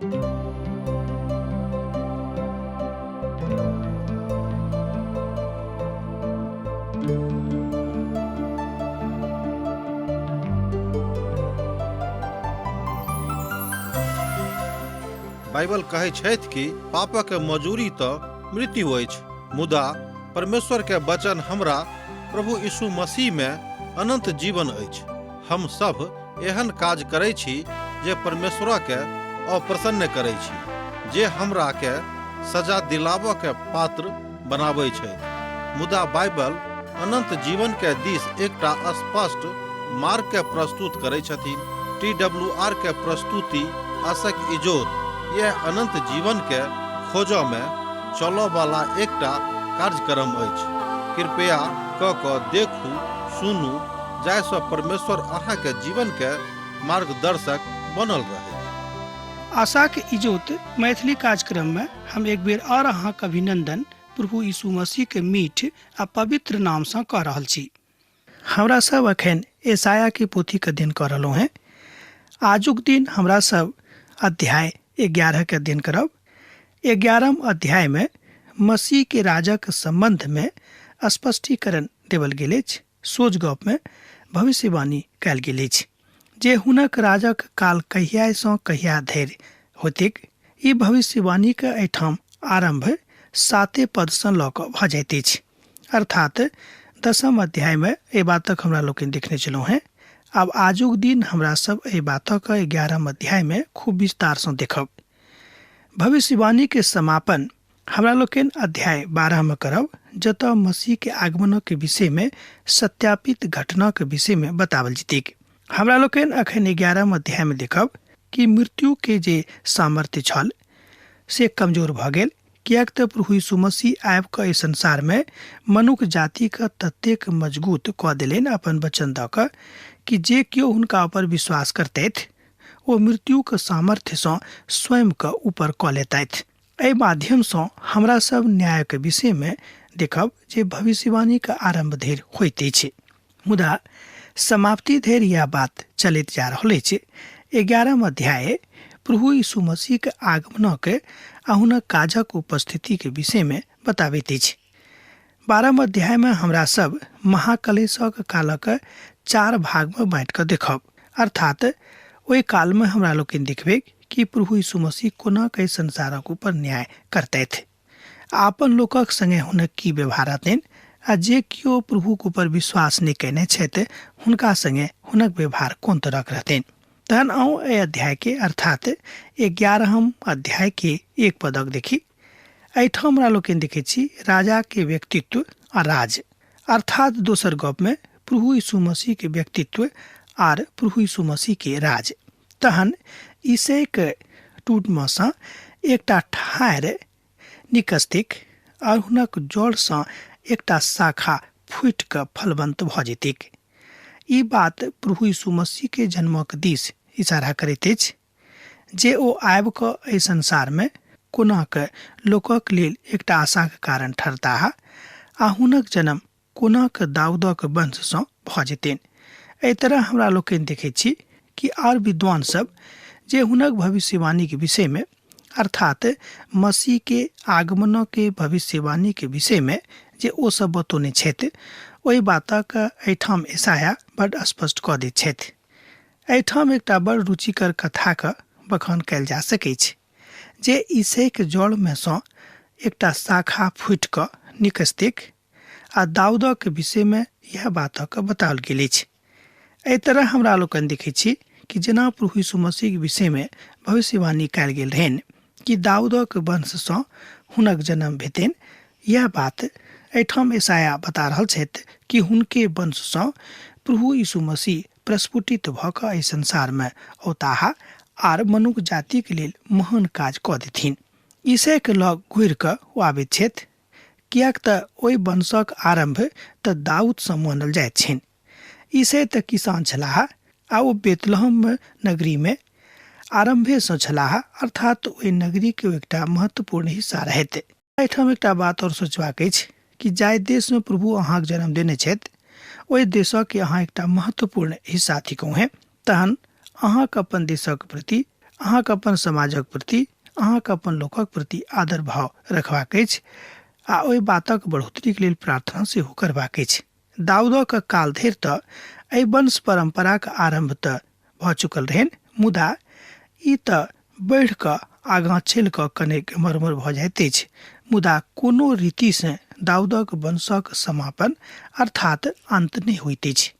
Bible कहै छथि कि पापक मजूरी तऽ मृत्यु अछि, मुदा परमेश्वर के वचन हमरा प्रभु यीशु मसीह में अनंत जीवन अछि। हम सब एहन काज करै छी जे परमेश्वर के अप्रसन्न करै छी, जे हमरा के सजा दिलाबऽ के पात्र बनाबै छथि। मुदा बाइबल अनंत जीवन के दिस एकटा स्पष्ट मार्ग के प्रस्तुत करै छथिन। टी डब्ल्यू आर के प्रस्तुति आशक इजोत यह अनंत जीवन के खोजऽ में चलऽ वाला एकटा कार्यक्रम अछि। कृपया क कऽ देखू, सुनू, जाहिसँ परमेश्वर अहाँके जीवन के मार्गदर्शक बनल रहै। आशाक इजोत मैथिली कार्यक्रम में हम एक बेर और अहाँक अभिनंदन प्रभु यीशु मसीह के मीठ आ पवित्र नाम सँ कऽ रहल छी। हमरा सब अखन एसाया के पोथी के अध्ययन कऽ रहलहुँ हेँ। आजुक दिन हमरा सब अध्याय 11 के अध्ययन करब। 11 अध्याय में मसीह के राजक संबंध में स्पष्टीकरण देवल गेल अछि। सोझ गप में भविष्यवाणी कयल गेल अछि जे हुनक राजक काल कहिया सँ कहिया धरि होतिक। ई भविष्यवाणी के एहिठाम आरंभ 7 पद सँ लऽ कऽ भऽ जाइत अछि। अर्थात 10 अध्याय में एहि बातक हमरा लोकनि देखने छलहुँ हेँ। आब आजुक दिन हमरा सब एहि बातक 11 अध्याय में खूब विस्तार सँ देखब। भविष्यवाणी के समापन हमरा लोकनि अध्याय 12 में करब, जतऽ मसीह के आगमनक विषय में सत्यापित घटनाक विषय में बतावल जेतैक। हमरा लोकनि अखन 11 अध्याय में देखब कि मृत्यु के जे सामर्थ्य छल से कमजोर भऽ गेल, किएक तऽ प्रभु यीशु मसीह आबि कऽ एहि संसार में मनुख जाति के ततेक मजगूत कऽ देलनि अपन वचन दऽ कऽ कि जे केओ हुनका ऊपर विश्वास करतथि ओ मृत्युक सामर्थ्य सँ स्वयं के ऊपर कऽ लेतथि। एहि माध्यम सँ हमरा सब न्यायक विषय में देखब जे भविष्यवाणी के आरंभ धरि होइत अछि, मुदा समाप्ति धरि यह बात चलैत जा रहल अछि। 11 अध्याय प्रभु यीशु मसीह के आगमनक आ हुनक काजक उपस्थिति के विषय में बताबैत अछि। 12 अध्याय में हमरा सब महाकलेशक कालक 4 भाग में बाँटि कऽ देखब। अर्थात ओहि काल में हमरा लोकनि देखबै कि प्रभु यीशु मसीह कोना के संसारक ऊपर न्याय करतथि, अपन लोकक संगे हुनक की व्यवहार रहतनि, आ जे केओ प्रभुक ऊपर विश्वास नहि कयने छथि हुनका संगे हुनक व्यवहार कोन तरहक रहतनि। तहन आउ एहि अध्याय के अर्थात 11 अध्याय के 1 पदक देखी। एहिठाम हमरा लोकनि देखै छी राजा के व्यक्तित्व आ राज, अर्थात दोसर गप में प्रभु यीशु मसीह के व्यक्तित्व आर प्रभु यीशु मसीह के राज। तहन ईसैक टूट में सँ एकटा ठाढ़ निकसतिक और हुनक जड़ सँ एकटा शाखा फूटि कऽ फलवंत भऽ जेतिक। ई बात प्रभु यीशु मसीह के जन्मक दिस इशारा करैत अछि जे ओ आबि कऽ एहि संसार में कोना कऽ लोकक लेल एकटा आशाक कारण ठहरताह आ हुनक जन्म कोना कऽ दाऊदक वंश सँ भऽ जेतनि। एहि तरह हमरा लोकनि देखैत छी कि आर विद्वान सब जे हुनक भविष्यवाणी के विषय में अर्थात मसीह के आगमन के भविष्यवाणी के विषय में जे ओ सब बतौने छथि ओहि बातक एहिठाम ईसाया बड स्पष्ट कऽ दैत छथि। एहिठाम एकटा बड़ रुचिकर कथाक बखान कयल जा सकैछ जे ईसैक जड़ में सँ एकटा शाखा फूटि कऽ निकसतैक आ दाऊदक विषय में यह बातक बताओल गेल अछि। एहि तरह हमरा लोकनि देखैत छी कि जेना प्रभु यीशु मसीह के विषय में भविष्यवाणी कयल गेल रहनि कि दाऊदक वंश सँ हुनक जन्म भेतनि, यह बात एहिठाम ईसाया बता रहल छथि कि हुनके वंश सँ प्रभु यीशु मसीह प्रस्फुटित भऽ कऽ एहि संसार में औताह आर मनुख जातिक लेल महान काज कऽ देथिन। ईसैक लग घुरि कऽ ओ आबैत छथि, किएक तऽ ओहि वंशक आरंभ तऽ दाऊद सँ मानल जाइत छनि। ईसै तऽ किसान छलाह आ ओ बेतलहम नगरी में आरंभे सँ छलाह, अर्थात ओहि नगरी के एकटा महत्वपूर्ण हिस्सा रहैत। एहिठाम एकटा बात और सोचबाक अछि कि जाहि देश में प्रभु अहाँक जन्म देने छथि ओहि देशक अहाँ एकटा महत्वपूर्ण हिस्सा थिकहुँ हेँ, तहन अहाँक अपन देशक प्रति अहाँके अपन समाजक प्रति, अहाँके अपन लोकक प्रति आदर भाव रखबाक अछि आ ओहि बातक बढ़ोतरीके लेल प्रार्थना सेहो करबाक अछि। दाऊदक काल धरि तऽ एहि वंश परम्पराक आरम्भ तऽ भऽ चुकल रहनि, मुदा ई तऽ बढ़ि कऽ आगाँ चलि कऽ कनेक एम्हर भऽ जाइत अछि, मुदा कोनो रीतिसँ दाऊदक वंशक समापन अर्थात अन्त नहि होइत अछि,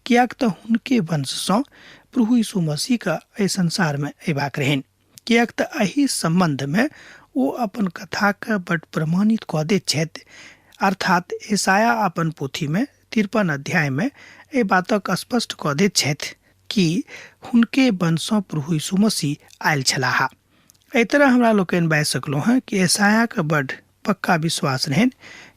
किएक तऽ हुनके वंशसँ प्रभु यीशु मसीहके एहि संसारमे अयबाक रहनि। किएक तऽ एहि सम्बन्धमे ओ अपन कथाके बड प्रमाणित कऽ दैत छथि। अर्थात ईसाया अपन पोथीमे 53 अध्यायमे एहि बातक स्पष्ट कऽ दैत छथि कि हुनके वंशसँ प्रभु यीशु मसीह आयल छलाह। एहि तरह हमरा लोकनि बाजि सकलहुँ हेँ कि ईसायाके बड पक्का विश्वास रहनि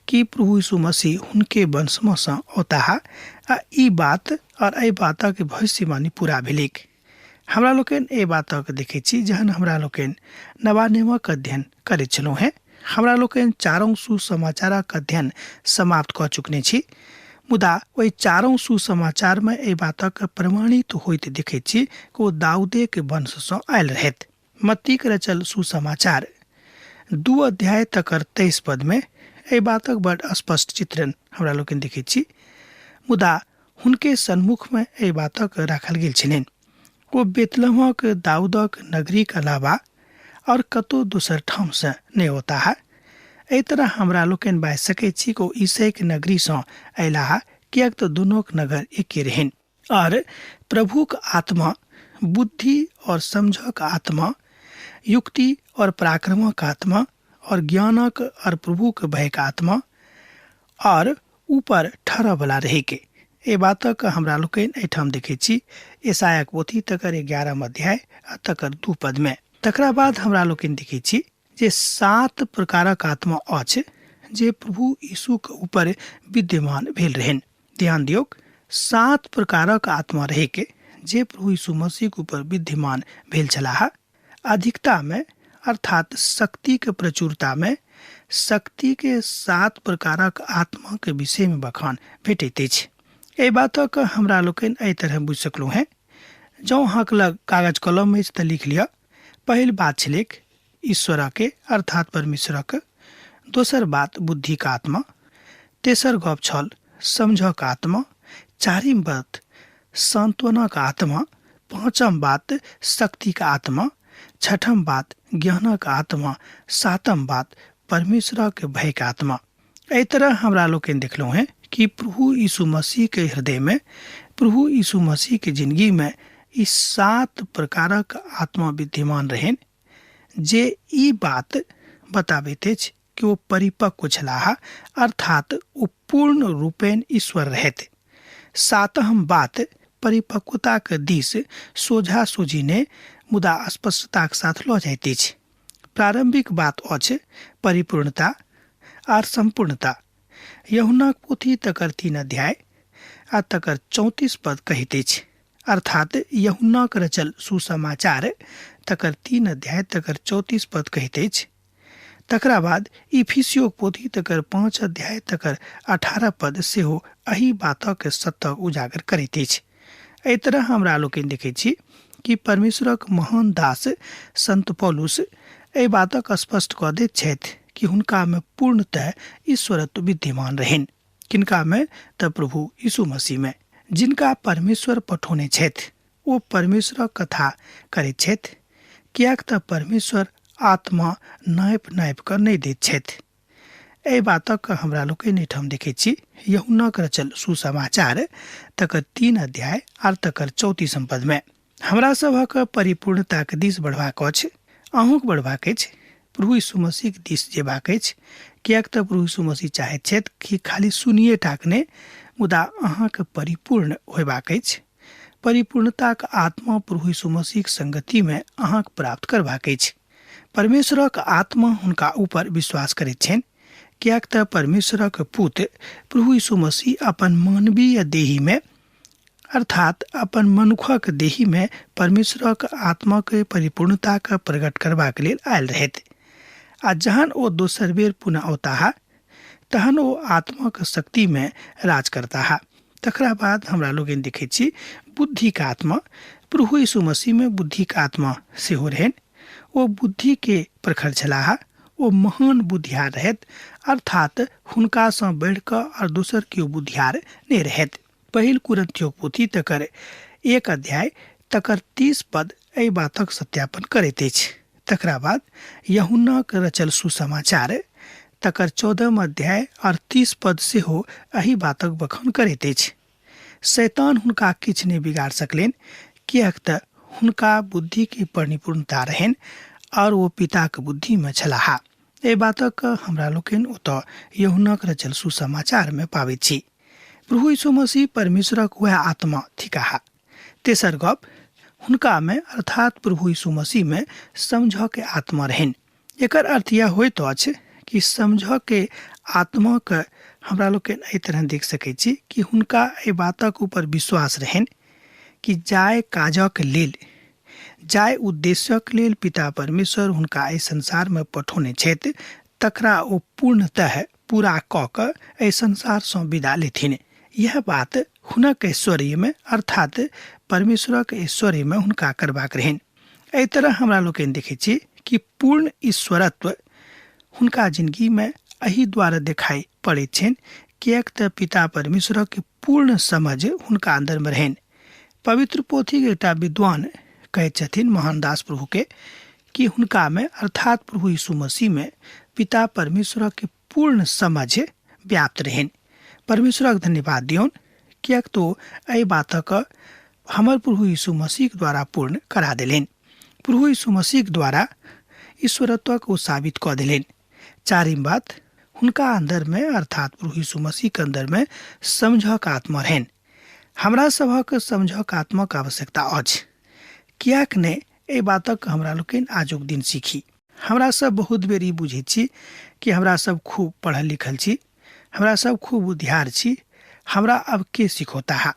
कि प्रभु यीशु मसीह हुनके वंशमे सँ औताह आ ई बात और एहि बातक भविष्यवाणी पूरा भेलैक। हमरा लोकनि एहि बातक देखैत छी जहन हमरा लोकनि नवा नियमक अध्ययन करैत छलहुँ हेँ। हमरा लोकनि चारू सुसमाचारक अध्ययन समाप्त कऽ चुकने छी, मुदा ओहि चारू सुसमाचारमे एहि बातक प्रमाणित होइत देखैत छी कि ओ दाऊदेके वंशसँ आयल रहथि। मत्तीक रचल सुसमाचार 2 अध्याय तकर 23 पदमे एहि बातक बड स्पष्ट चित्रण हमरा लोकनि देखैत छी, मुदा हुनके सन्मुखमे एहि बातक राखल गेल छलनि। ओ बेतलहमक दाऊदक नगरीक अलावा और कतौ दोसर ठामसँ नहि औताह। एहि तरह हमरा लोकनि बाजि सकैत छी कि ओ ईसैक नगरीसँ अयलाह, किएक तऽ दुनूक नगर एके रहनि। और प्रभुक आत्मा बुद्धि और समझक आत्मा, युक्ति और पराक्रमक आत्मा और ज्ञानक और प्रभुक भयक आत्मा और ऊपर ठहरऽवला रहैके। एहि बातक हमरा लोकनि एहिठाम देखैत छी ईसायाक पोथी तकर 11 अध्याय आ तकर 2 पदमे। तकरा बाद हमरा लोकनि देखैत छी जे 7 प्रकारक आत्मा अछि जे प्रभु यीशुक ऊपर विद्यमान भेल रहनि। ध्यान दियौक, 7 प्रकारक आत्मा रहैके जे प्रभु यीशु मसीहक ऊपर विद्यमान भेल छलाह। अधिकतामे अर्थात शक्तिके प्रचुरतामे शक्तिके 7 प्रकारक आत्माके विषयमे बखान भेटैत अछि। एहि बातक हमरा लोकनि एहि तरह बुझि सकलहुँ हेँ। जँ अहाँके लग कागज कलम अछि तऽ लिख लिअ। पहिल बात छलैक ईश्वरके अर्थात परमेश्वरक, दोसर बात बुद्धिक आत्मा, तेसर गप छल समझक आत्मा, चारिम बात सांत्वनाक आत्मा, पाँचम बात शक्तिक आत्मा, छठम बात ज्ञानक आत्मा, सातम बात परमेश्वरक भयक आत्मा। एहि तरह हमरा लोकनि देखलहुँ हेँ कि प्रभु यीशु मसीह के हृदय में, प्रभु यीशु मसीह के जिंदगी में ई 7 प्रकारक आत्मा विद्यमान रहनि, जे ई बात बताबैत अछि कि ओ परिपक्व छलाह, अर्थात ओ पूर्ण रूपेण ईश्वर रहथि। सातम बात परिपक्वताक दिस सोझा सोझी नहि मुदा स्पष्टताक साथ लऽ जाइत अछि। प्रारंभिक बात अछि परिपूर्णता आर सम्पूर्णता। यूहन्नाक पोथी तकर 3 अध्याय आ तकर 34 पद कहैत अछि, अर्थात यूहन्नाक रचल सुसमाचार तकर 3 अध्याय तकर 34 पद कहैत अछि। तकरा बाद इफिसियोक पोथी तकर 5 अध्याय तकर 18 पद सेहो एहि बातक सत्य उजागर करैत अछि। एहि तरह हमरा लोकनि देखैत छी कि परमेश्वरक महान दास संत पौलुस एहि बातक स्पष्ट कऽ दैत छथि कि हुनकामे पूर्णतः ईश्वरत्व विद्यमान रहनि। किनकामे? तऽ प्रभु यीशु मसीहमे, जिनका परमेश्वर पठौने छथि। ओ परमेश्वरक कथा करैत छथि, किएक तऽ परमेश्वर आत्मा नापि नापि कऽ नहि दैत छथि। एहि बातक हमरा लोकनि एहिठाम देखैत छी यूहन्नाक रचल सुसमाचार तकर 3 अध्याय आर तकर 34 पदमे। हमरा सभक परिपूर्णताक दिस बढ़बाक अछि, अहूँक बढ़बाक अछि, प्रभु यीशु मसीहक दिस जेबाक अछि, किएक तऽ प्रभु यीशु मसीह चाहैत छथि कि खाली सुनिए टाक नहि मुदा अहाँके परिपूर्ण होयबाक अछि। परिपूर्णताक आत्मा प्रभु यीशु मसीहक संगतिमे अहाँके प्राप्त करबाक अछि। परमेश्वरक आत्मा हुनका ऊपर विश्वास करैत छनि, किएक तऽ परमेश्वरक पुत्र प्रभु यीशु मसीह अपन मानवीय देहीमे अर्थात अपन मनुखक देहीमे परमेश्वरक आत्माके परिपूर्णताके प्रकट करबाक लेल आयल रहथि। आ जहन ओ दोसर बेर पुनः औताह तहन ओ आत्माक शक्तिमे राज करताह। तकरा बाद हमरा लोकनि देखैत छी बुद्धिक आत्मा प्रभु यीशु मसीह में बुद्धिक आत्मा सेहो रहनि। ओ बुद्धि के प्रखर छलाह, ओ महान बुद्धियार रहैत, अर्थात हुनकासँ बढ़ि कऽ आओर दोसर केओ बुद्धियार नहि रहैत। पहिल कुरिन्थियोक पोथी तकर 1 अध्याय तकर 30 पद एहि बातक सत्यापन करैत अछि। तकरा बाद यूहन्नाक रचल सुसमाचार तकर 14 अध्याय और 30 पद सेहो एहि बातक बखान करैत अछि। शैतान हुनका किछु नहि बिगाड़ सकलनि, किएक तऽ हुनका बुद्धि के परिपूर्णता रहनि और ओ पिताक बुद्धि में छलाह। एहि बातक हमरा लोकनि ओतऽ यूहन्नाक रचल सुसमाचार में पाबैत छी। प्रभु यीशु मसीह परमेश्वरक वएह आत्मा थिकाह। तेसर गप, हुनका में अर्थात प्रभु यीशु मसीह में समझऽ के आत्मा रहनि। एकर अर्थ यह होइत अछि कि समझऽ के आत्माके हमरा लोकनि एहि तरह देख सकै छी कि हुनका एहि बातक ऊपर विश्वास रहनि कि जाय काजक लेल, जाय उद्देश्यक लेल पिता परमेश्वर हुनका एहि संसारमे पठौने छथि तकरा ओ पूर्णतः पूरा कऽ कऽ एहि संसारसँ विदा लेथिन। यह बात हुनक ऐश्वर्यमे अर्थात परमेश्वरक ऐश्वर्यमे हुनका करबाक रहनि। एहि तरह हमरा लोकनि देखै छी कि पूर्ण ईश्वरत्व हुनका जिंदगीमे एहि द्वारा देखाइ पड़ैत छनि, किएक तऽ पिता परमेश्वरक पूर्ण समझ हुनका अन्दरमे रहनि। पवित्र पोथीके एकटा विद्वान कहैत छथिन मोहनदास प्रभुके कि हुनकामे अर्थात प्रभु यीशु मसीहमे पिता परमेश्वरक पूर्ण समझ व्याप्त रहनि। परमेश्वरक धन्यवाद दियौन, किएक तो एहि बातक हमर प्रभु यीशु मसीह द्वारा पूर्ण करा देलनि। प्रभु यीशु मसीह द्वारा ईश्वरत्वक ओ साबित कऽ देलनि। चारिम बात, हुनका अन्दरमे अर्थात प्रभु यीशु मसीहके अन्दरमे समझक आत्मा रहनि। हमरा सभक समझक आत्माक आवश्यकता अछि, किएक नहि एहि बातक हमरा लोकनि आजुक दिन सीखी। हमरा सब बहुत बेर ई बुझैत छी कि हमरा सब खूब पढ़ल लिखल छी, हमरा सब खूब बुद्धियार छी, हमरा अब के सिखौता।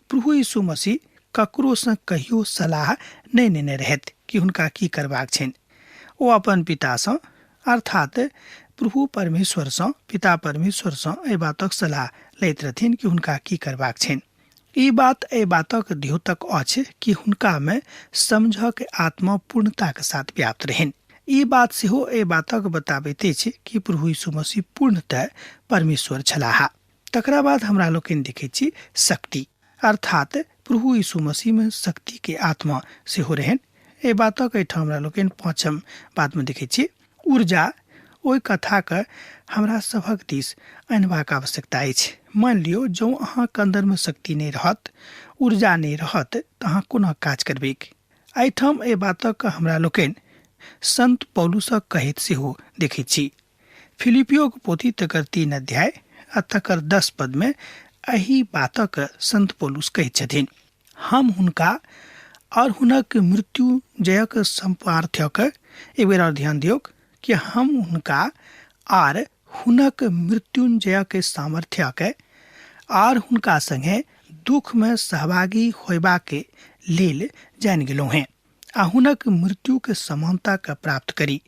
प्रभु यीशु मसीह ककरोसँ कहियो सलाह नहि नेने रहथि कि हुनका की करबाक छनि। ओ अपन पितासँ अर्थात प्रभु परमेश्वरसँ, पिता परमेश्वरसँ एहि बातक सलाह लैत रहथिन कि हुनका की करबाक छनि। ई बात एहि बातक द्योतक अछि कि हुनकामे समझक आत्मा पूर्णताक साथ व्याप्त रहनि। ई बात सेहो एहि बातक बताबैत अछि कि प्रभु यीशु मसीह पूर्णतः परमेश्वर छलाह। तकरा बाद हमरा लोकनि देखैत छी शक्ति, अर्थात प्रभु यीशु मसीहमे शक्तिके आत्मा सेहो रहनि। एहि बातक एहिठाम हमरा लोकनि पाँचम बातमे देखैत छी। ऊर्जा ओहि कथाके हमरा सभक दिस अनबाक आवश्यकता अछि। मानि लियौ जँ अहाँके अन्दरमे शक्ति नहि रहत, ऊर्जा नहि रहत, तऽ अहाँ कोना काज करबैक। एहिठाम एहि बातक हमरा लोकनि संत पौलुसक कहैत सेहो देखैत छी। फिलिपियोक पोथी तकर 3 अध्याय आ तकर 10 पदमे एहि बातक संत पौलुस कहैत छथिन, हम हुनका और हुनक मृत्यु जयक सम्पार्थ्यक, एक बेर और ध्यान दियौक कि हम हुनका आर हुनक मृत्युंजयक सामर्थ्यक आर हुनका संगे दुखमे सहभागी होयबाक लेल जानि गेलहुँ हेँ आ हुनक मृत्युके समानताके प्राप्त करी।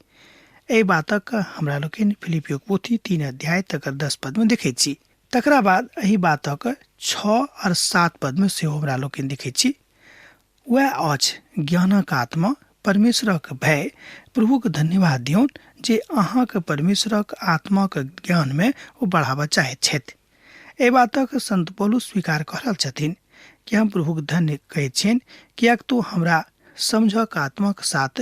एहि बातक हमरा लोकनि फिलिपियोक पोथी 3 अध्याय तकर 10 पदमे देखैत छी। तकरा बाद एहि बातक 6 और 7 पदमे सेहो हमरा लोकनि देखैत छी। वएह अछि ज्ञानक आत्मा, परमेश्वरक भय। प्रभुक धन्यवाद दियौन जे अहाँके परमेश्वरक आत्माक ज्ञानमे ओ बढ़ाबऽ चाहैत छथि। एहि बातक संत पौलुस स्वीकार कऽ रहल छथिन कि हम प्रभुक धन्य कहैत छियनि, किएक तो हमरा समझक आत्माक साथ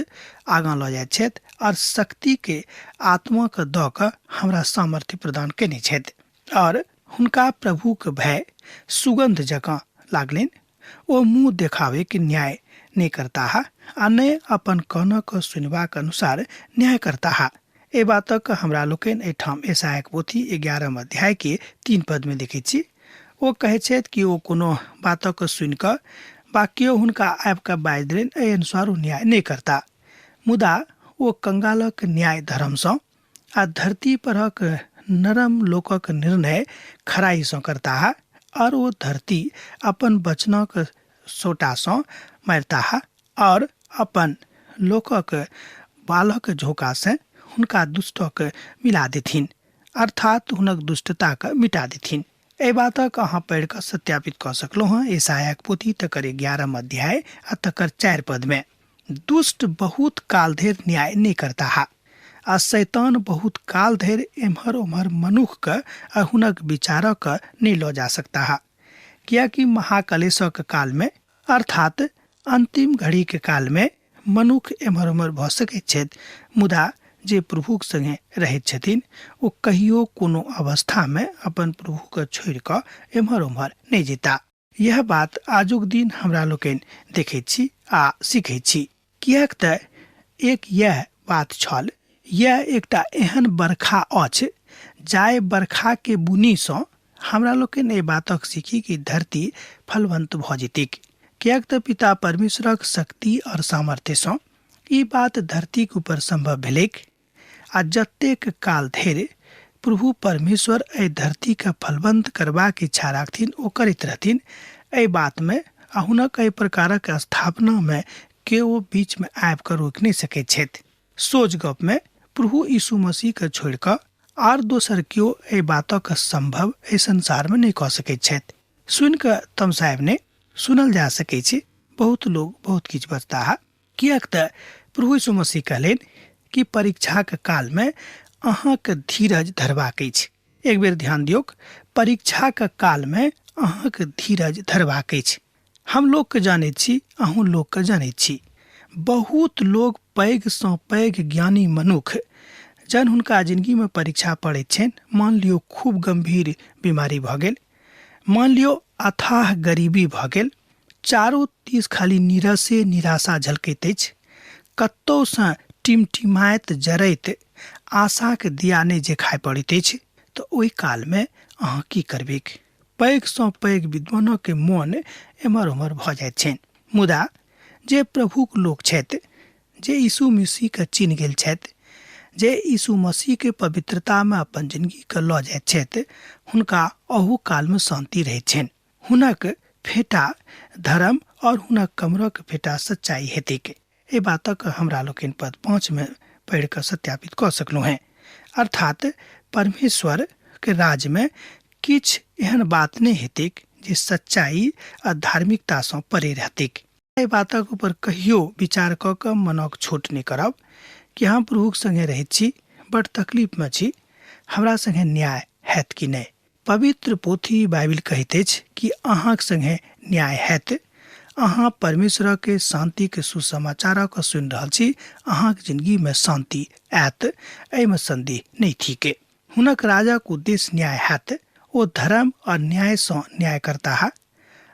आगाँ लऽ जाइत छथि और शक्तिके आत्माके दऽ कऽ हमरा सामर्थ्य प्रदान कयने छथि। और हुनका प्रभुक भय सुगंध जकाँ लागलनि। ओ मुँह देखाबैके न्याय नहि करताह आ नहि अपन कानक सुनबाक अनुसार न्याय करताह। एहि बातक हमरा लोकनि एहिठाम यशायाक पोथी 11 अध्याय के 3 पद में देखैत छी। ओ कहैत छथि कि ओ कोनो बातक सुनि कऽ वा केओ हुनका आबि कऽ बाजि देलनि, एहि अनुसार ओ न्याय नहि करता, मुदा ओ कंगालक न्याय धर्मसँ आ धरती परक नरम लोकक निर्णय खराइसँ करताह और ओ धरती अपन वचनक सोटासँ मारताह और अपन लोकक बालक झोंकासँ हुनका दुष्टक मिला देथिन, अर्थात हुनक दुष्टताके मिटा देथिन। एहि बातक अहाँ पढ़ि कऽ सत्यापित कऽ सकलहुँ हँ ईसायाक पोथी तकर 11 अध्याय आ तकर 4 पद में। दुष्ट बहुत काल धरि न्याय नहि करताह आ शैतान बहुत काल धरि एम्हर ओम्हर मनुखके आ हुनक विचारक नहि लऽ जा सकताह, कियाकि महाकलेशक कालमे अर्थात अंतिम घड़ीके कालमे मनुख एम्हर ओम्हर भऽ सकैत छथि, मुदा जे प्रभुक संगे रहैत छथिन ओ कहियो कोनो अवस्थामे अपन प्रभुके छोड़ि कऽ एम्हर ओम्हर नहि जेता। यह बात आजुक दिन हमरा लोकनि देखैत छी आ सीखैत छी, किएक तऽ एक यह बात छल, यह एकटा एहन बरखा अछि जाहि बरखाके बुनीसँ हमरा लोकनि एहि बातक सीखी कि धरती फलवंत भऽ जेतीक, किएक तऽ पिता परमेश्वरक शक्ति और सामर्थ्यसँ ई बात धरतीक ऊपर संभव भेलैक। आ जतेक काल धरि प्रभु परमेश्वर एहि धरतीके फलवंत करबाक इच्छा राखथिन ओ करैत रहथिन। एहि बातमे आ हुनक एहि प्रकारक स्थापनामे केओ बीचमे आबि कऽ रोकि नहि सकैत छथि। सोझ गपमे प्रभु यीशु मसीहके छोड़ि कऽ आर दोसर केओ एहि बातक संभव एहि संसारमे नहि कऽ सकैत छथि। सुनि कऽ तमसायब नहि, सुनल जा सकै छै। बहुत लोग बहुत किछु बजताह, किएक तऽ प्रभु यीशु मसीह कहलनि कि परीक्षाक कालमे अहाँके धीरज धरबाक अछि। एक बेर ध्यान दियौक, परीक्षाक कालमे अहाँके धीरज धरबाक अछि। हम लोकके जानैत छी, अहूँ लोकके जानैत छी। बहुत लोग पैघ सँ पैघ ज्ञानी मनुख जहन हुनका जिंदगीमे परीक्षा पड़ैत छनि, मान लियौ खूब गंभीर बीमारी भऽ गेल, मान लियौ अथाह गरीबी भऽ गेल, चारू दिस खाली नीरसे निराशा झलकैत अछि, कतहुसँ टिमटिमाइत जरैत आशाक दिया नहि जे खाइ पड़ैत अछि, तऽ ओहि कालमे अहाँ की करबैक? पैघ सँ पैघ विद्वानक मोन एम्हर ओम्हर भऽ जाइत छनि। मुदा जे प्रभुक लोक छथि, जे यीशु मसीहके चिन्ह गेल छथि, जे यीशु मसीहके पवित्रतामे अपन जिंदगीके लऽ जाइत छथि, हुनका अहू कालमे शान्ति रहैत छनि। हुनक फेटा धर्म और हुनक कमरक फेटा सच्चाई हेतैक। एहि बातक हमरा लोकनि पद 5 में पढ़ि कऽ सत्यापित कऽ सकलहुँ हेँ। अर्थात परमेश्वर के राज्य में किछु एहन बात नहि हेतैक जे सच्चाई आ धार्मिकतासँ परे रहतैक। एहि बातक ऊपर कहियो विचार कऽ कऽ मनक छोट नहि करब कि हम प्रभुक संगे रहैत छी, बड तकलीफमे छी, हमरा संगे न्याय हैत कि नहि। पवित्र पोथी बाइबिल कहैत अछि कि अहाँक संगे न्याय हैत। अहाँ परमेश्वरक शान्तिक सुसमाचारक सुनि रहल छी, अहाँक जिंदगीमे शान्ति आयत, एहिमे संदेह नहि थिक। हुनक राजाक उद्देश्य न्याय हैत। ओ धर्म और न्यायसँ न्याय करताह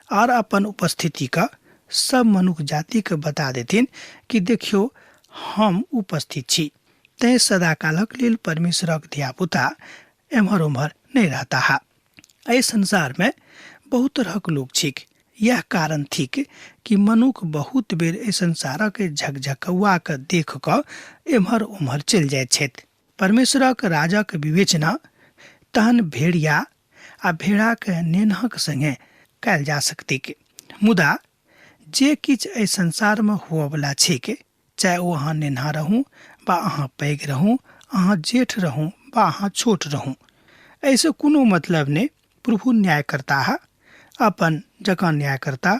और अपन उपस्थितिक सब मनुख जातिके बता देथिन कि देखियौ हम उपस्थित छी। तैं सदाकालक लेल परमेश्वरक धियापुता एम्हर ओम्हर नहि रहताह। एहि संसारमे बहुत तरहक लोक छिक। यह कारण थिक कि मनुख बहुत बेर एहि संसारक झकझकौआ के देख कऽ एम्हर ओम्हर चलि जाइत छथि। परमेश्वरक राजक विवेचना तहन भेड़िया आ भेड़ाक नेनहक संगे कयल जा सकतिक। मुदा जे किछु एहि संसारमे हुअवला छैक, चाहे ओ अहाँ नेन्हा रहू वा अहाँ पैघ रहू, अहाँ जेठ रहू वा अहाँ छोट रहू, एहिसँ कोनो मतलब नहि। प्रभु न्याय करताह, अपन जकाँ न्याय करता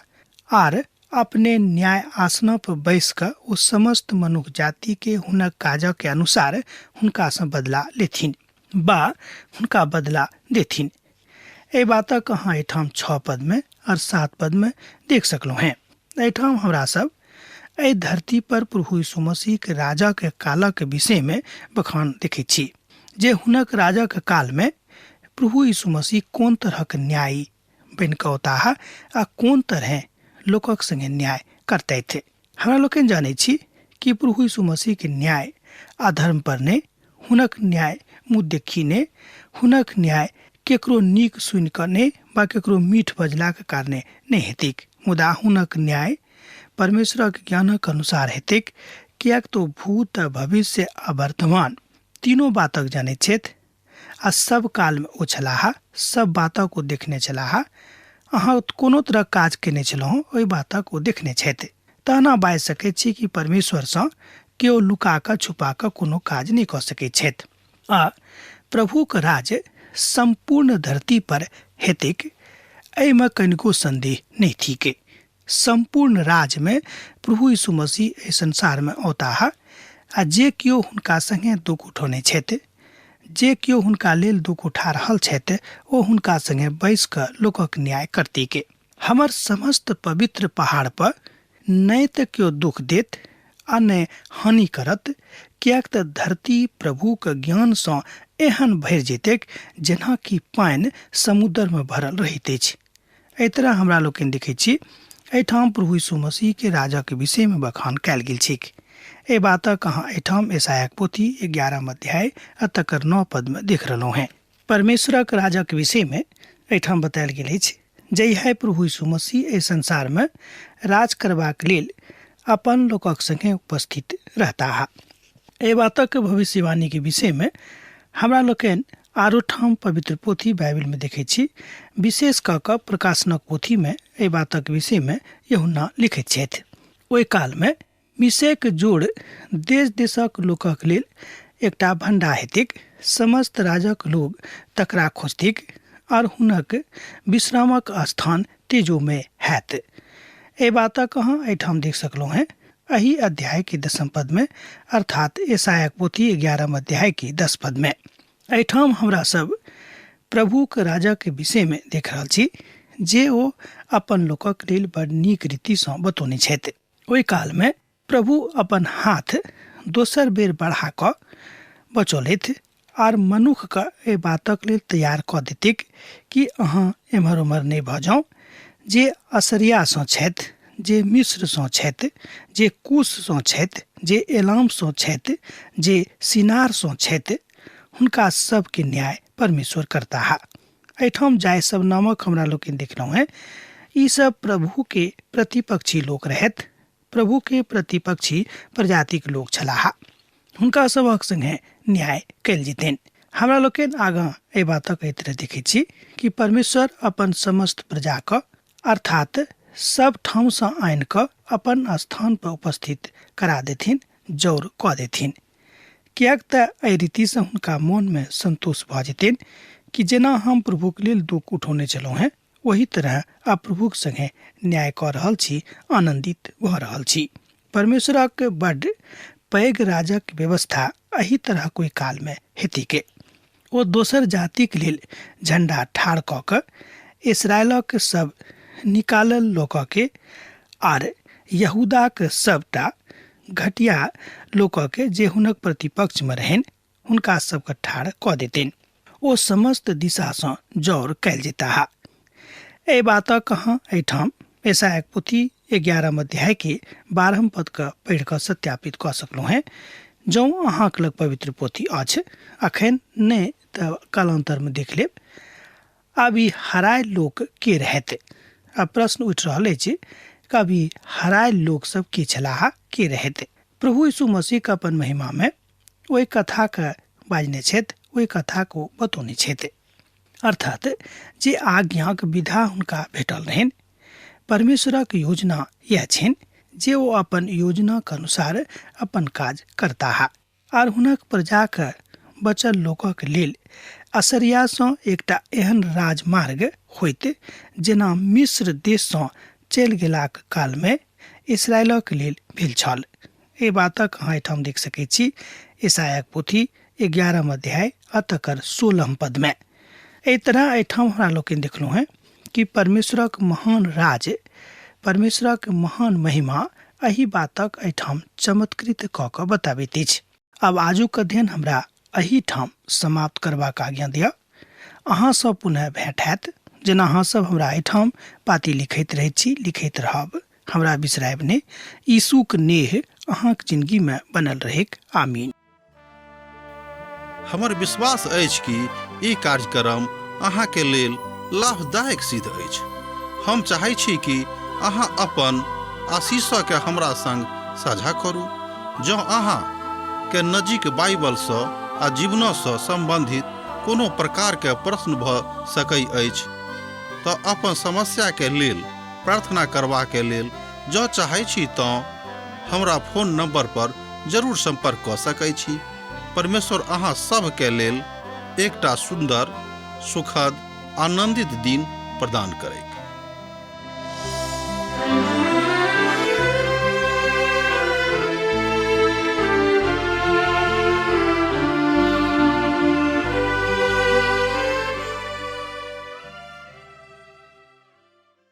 आर अपने न्याय आसन पर बैस कऽ ओ समस्त मनुख जातिके हुनक काजक अनुसार हुनकासँ बदला लेथिन वा हुनका बदला देथिन। एहि बातक अहाँ एहिठाम 6 पदमे और 7 पदमे देख सकलहुँ हेँ। एहिठाम हमरा सब एहि धरती पर प्रभु यीशु मसीहके राजाके कालक विषयमे बखान देखैत छी जे हुनक राजाके कालमे प्रभु यीशु मसीह कोन तरहक न्यायी बनि कऽ औताह आ कोन तरहे लोकक संगे न्याय करतथि। हमरा लोकनि जानै छी कि प्रभु यीशु मसीहके न्याय अधर्म पर नहि, हुनक न्याय मुँह देखी नहि, हुनक न्याय केकरो नीक सुनि कऽ नहि वा केकरो मीठ बजलाक कारणे नहि हेतैक, मुदा हुनक न्याय परमेश्वरक ज्ञानक अनुसार हेतैक, किएक तऽ ओ भूत, भविष्य आ वर्तमान तीनों बातक जानैत छथि आ सब कालमे ओ छलाह, सब बातक ओ देखने छलाह। अहाँ कोनो तरहक काज केने छलहुँ ओहि बातक ओ देखने छथि। तहना बाजि सकैत छी कि परमेश्वरसँ केओ लुका कऽ छुपा कऽ कोनो काज नहि कऽ सकैत छथि आ प्रभुक राज सम्पूर्ण धरती पर हेतैक, एहिमे कनिको सन्देह नहि थिक। सम्पूर्ण राज्यमे प्रभु यीशु मसीह एहि संसारमे औताह आ जे केओ हुनका संगे दुःख उठौने छथि, जे केओ हुनका लेल दुःख उठा रहल छथि, ओ हुनका संगे बैस कऽ लोकक न्याय करतीक। हमर समस्त पवित्र पहाड़ पर नहि तऽ केओ दुःख देत आ नहि हानि करत, किएक तऽ धरती प्रभुक ज्ञानसँ एहन भरि जेतैक जेना कि पानि समुद्रमे भरल रहैत अछि। एहि तरह हमरा लोकनि देखैत छी एहिठाम प्रभु यीशु मसीहके राजाके विषयमे बखान कयल गेल छैक। एहि बातक अहाँ एहिठाम यशायाक पोथी 11 अध्याय आ तकर 9 पदमे देख रहलहुँ हेँ। परमेश्वरक राजाक विषयमे एहिठाम बतायल गेल अछि जहिया प्रभु यीशु मसीह एहि संसारमे राज करबाक लेल अपन लोकक संगे उपस्थित रहताह। एहि बातक भविष्यवाणीके विषयमे हमरा लोकनि आरो ठाम पवित्र पोथी बाइबिलमे देखै छी। विशेष कऽ कऽ प्रकाशनक पोथीमे एहि बातक विषयमे यूहन्ना लिखैत छथि। ओहि कालमे मिशेक जोड़ देश देशक लोकक लेल एकटा भण्डा हेतैक, समस्त राजक लोग तकरा खोजथिक और हुनक विश्रामक स्थान तेजोमय हैत। एहि बातक अहाँ एहिठाम देख सकलहुँ हेँ एहि अध्याय के 10 पद में, अर्थात यशायाक पोथी 11 अध्याय के 10 पद में। एहिठाम हमरा सब प्रभुक राजा के विषय में देख रहल छी जे ओ अपन लोकक लेल बड़ नीक रीतिसँ बतौने छथि। ओहि कालमे प्रभु अपन हाथ दोसर बेर बढ़ा कऽ बचौलथि आर मनुखके एहि बातक लेल तैयार कऽ देतिक कि अहाँ एम्हर ओम्हर नहि भऽ जाउ। जे असरियासँ छथि, जे मिस्रसँ छथि, जे कुशसँ छथि, जे एलामसँ छथि, जे सिनारसँ छथि, हुनका सबके न्याय परमेश्वर करताह। एहिठाम जाहि सब नामक हमरा लोकनि देखलहुँ हेँ, ई सब प्रभुके प्रतिपक्षी लोक रहथि, प्रभुके प्रतिपक्षी प्रजातिक लोक छलाह। हुनका सभक संगे न्याय कयल जेतनि। हमरा लोकनि आगाँ एहि बातक एहि तरह देखैत छी कि परमेश्वर अपन समस्त प्रजाके, अर्थात सब ठामसँ आनि कऽ अपन स्थान पर उपस्थित करा देथिन, जौर कऽ देथिन। किएक तऽ एहि रीतिसँ हुनका मोनमे संतोष भऽ जेतनि कि जेना हम प्रभुक लेल दुःख उठौने छलहुँ हेँ, ओही तरह आब प्रभुक संगे न्याय कऽ रहल छी, आनन्दित भऽ रहल छी। परमेश्वरक बड्ड पैघ राजक व्यवस्था एहि तरहक ओहि कालमे हेतीके। ओ दोसर जातिक लेल झण्डा ठाढ़ कऽ कऽ इसराइलक सब निकालल लोकके आर यहूदाक सबटा घटिया लोकके जे हुनक प्रतिपक्षमे रहनि, हुनका सबके ठाढ़ कऽ देतनि। ओ समस्त दिशासँ जौर कयल जेताह। एहि बातक अहाँ एहिठाम यशायाक पोथी 11 अध्याय के 12 पद के पढ़ि कऽ सत्यापित कऽ सकलहुँ हेँ। जँ अहाँक लग पवित्र पोथी अछि अखन नहि तऽ कालान्तरमे देख लेब। आब ई हरायल लोक के रहत? आब प्रश्न उठि रहल अछि कि आब ई हरायल लोक सब के छलाह, के रहत? प्रभु यीशु मसीह के अपन महिमा में ओहि कथा के बाजने छथि, ओहि कथा को बतौने छथि। अर्थात जे आज्ञाक विधा हुनका भेटल रहनि, परमेश्वरक योजना यह छनि जे ओ अपन योजनाक अनुसार अपन काज करताह आर हुनक प्रजाक बचल लोकक लेल असरियासँ एकटा एहन राजमार्ग होइत जेना मिस्र देशसँ चलि गेलाक कालमे इसराइलक लेल भेल छल। एहि बातक अहाँ एहिठाम देख सकैत छी ईसायाक पोथी 11 अध्याय आ तकर 16 पदमे। एहि तरह एहिठाम हमरा लोकनि देखलहुँ हेँ कि परमेश्वरक महान राज, परमेश्वरक महान महिमा एहि बातक एहिठाम चमत्कृत कऽ कऽ बताबैत अछि। आब आजुक अध्ययन हमरा एहिठाम समाप्त करबाक आज्ञा दिअ। अहाँ सब पुनः भेंट हैत। जेना अहाँ सब हमरा एहिठाम पाती लिखैत रहैत छी, लिखैत रहब, हमरा बिसरायब नहि। यीशुक नेह अहाँक जिंदगी में बनल रहेक। आमीन। हमर विश्वास अछि कि ई कार्यक्रम अहाँके लेल लाभदायक सिद्ध अछि। हम चाहै छी कि अहाँ अपन आशीषके हमरा संग साझा करू। जँ अहाँ के नजीक बाइबलसँ आ जीवनसँ सम्बन्धित कोनो प्रकारके प्रश्न भऽ सकै अछि तऽ अपन समस्याके लेल प्रार्थना करबाके लेल जँ चाहै छी तँ हमरा फोन नंबर पर जरूर संपर्क कऽ सकै छी। परमेश्वर अहाँ सभके लेल एकटा सुन्दर, सुखद आनंदित दिन प्रदान करैत।